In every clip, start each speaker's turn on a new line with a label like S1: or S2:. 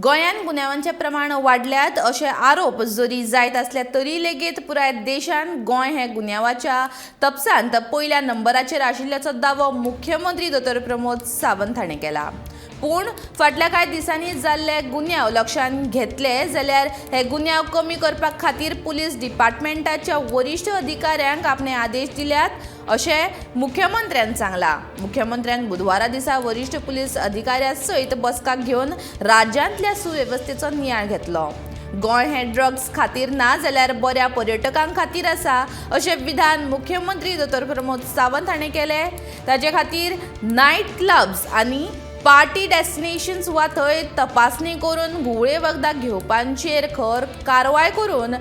S1: गोंयांत गुन्यांवांचे प्रमाण वाडल्यात अशे आरोप जरी जायत आसले तरी लेगीत पुराय देशांत गोंय हें गुन्यांवाच्या तपसांत पयल्या नंबराचेर आशिल्ल्याचो दावो मुख्यमंत्री दोतोर प्रमोद सावंत हाणें केला. पूण फाटल्या कांय दिसांनी जाल्ले गुन्यांव लक्षांत घेतले जाल्यार हे गुन्यांव कमी करपा खातीर पुलीस डिपार्टमेंटाच्या वरिश्ठ अधिकाऱ्यांक आपणे आदेश दिल्यात अशें मुख्यमंत्र्यान सांगलां. मुख्यमंत्र्यान बुधवारा दिसा वरिश्ठ पुलीस अधिकाऱ्यां सयत बसका घेवन राज्यांतल्या सुवेवस्थेचो नियाळ घेतलो. गोंय हें ड्रग्स खातीर ना जाल्यार बऱ्या पर्यटकां खातीर आसा अशें विधान मुख्यमंत्री दोतोर प्रमोद सावंत हाणें केलें. ताचे खातीर नायट क्लब्स आनी पार्टी डेस्टिनेशन्स वा थंय तपासणी करून घुंवळे वखदां घेवपांचेर खर कारवाय करून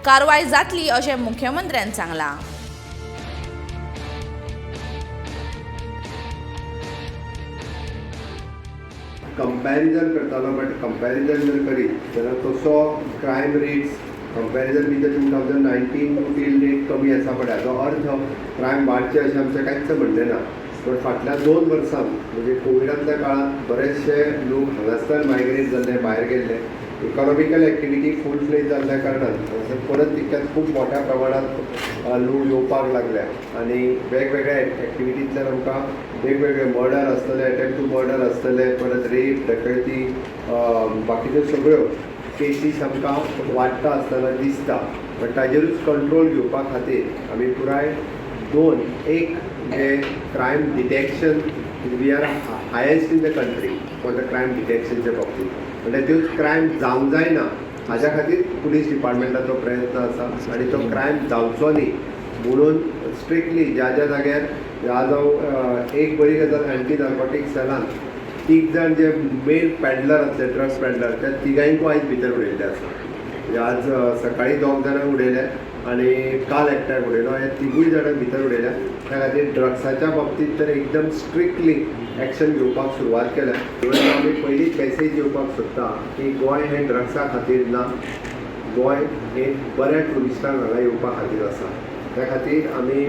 S1: कारवाय जातली अशें मुख्यमंत्र्यान सांगलां.
S2: कंपॅरिजन करतालो, बट कंपॅरिजन जर करीत जाल्यार तसो crime rates comparison with 2019 to till date कमी आसा, बट हाजो अर्थ क्रायम वाडचे अशें आमचें कांयच म्हणणें ना. बट फाटल्या 2 वर्सांत म्हणजे कोविडांतल्या काळांत बरेचशे लोक हांगासल्यान मायग्रेट जाल्ले, भायर गेल्ले, इकॉनॉमिकल एक्टिविटी फूल फ्लेज जाल्ल्या कारणान हांगासर परत तितक्यात खूब मोठ्या प्रमाणांत लोक येवपाक लागल्या आनी वेगवेगळ्या एक्टिविटींतल्यान आमकां वेगवेगळे मर्डर आसतले, अटेम्प्ट टू मर्डर आसतले, परत रेप, डकैती, बाकीच्यो सगळ्यो केसीस आमकां वाडटा आसतना दिसता. बट ताजेरूच कंट्रोल घेवपा खातीर आमी पुराय दोन एक जे crime detection, we are highest in the country for the crime डिटेक्शनच्या बाबतींत, म्हणल्यार त्यो क्रायम जावंक जायना हाज्या खातीर पुलीस डिपार्टमेंटाचो प्रयत्न आसा आनी तो क्रायम जावचो न्ही म्हणून स्ट्रिक्टली ज्या ज्या जाग्यार आज हांव एक बरी गजाल एंटी नार्कोटीक सेलान 3 जाण जे मेन पॅडलर आसले, ड्रग्स पॅडलर, त्या तिगांयकूय आयज भितर उडयल्ले आसा. म्हणजे आज सकाळी 2 जाणांक उडयले आनी काल एकट्याक उडयलो, हे 3 जाणांक भितर उडयल्या. त्या खातीर ड्रग्साच्या बाबतींत तर एकदम स्ट्रिक्टली एक्शन घेवपाक सुरवात केल्या. इवन आमी पयलींच मॅसेज दिवपाक सोदता की गोंय हें ड्रग्सा खातीर ना, गोंय हें बऱ्या ट्युरिस्टांक हांगा येवपा खातीर आसा. त्या खातीर आमी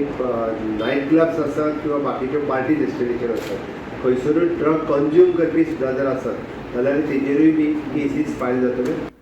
S2: नायट क्लब्स आसात किंवा बाकीच्यो पार्टी डेस्टिनेशन आसात, खंयसरूय ड्रग कंज्यूम करपी सुद्दां जर आसत जाल्यार तेजेरूय बी केसीस फायल जातल्यो.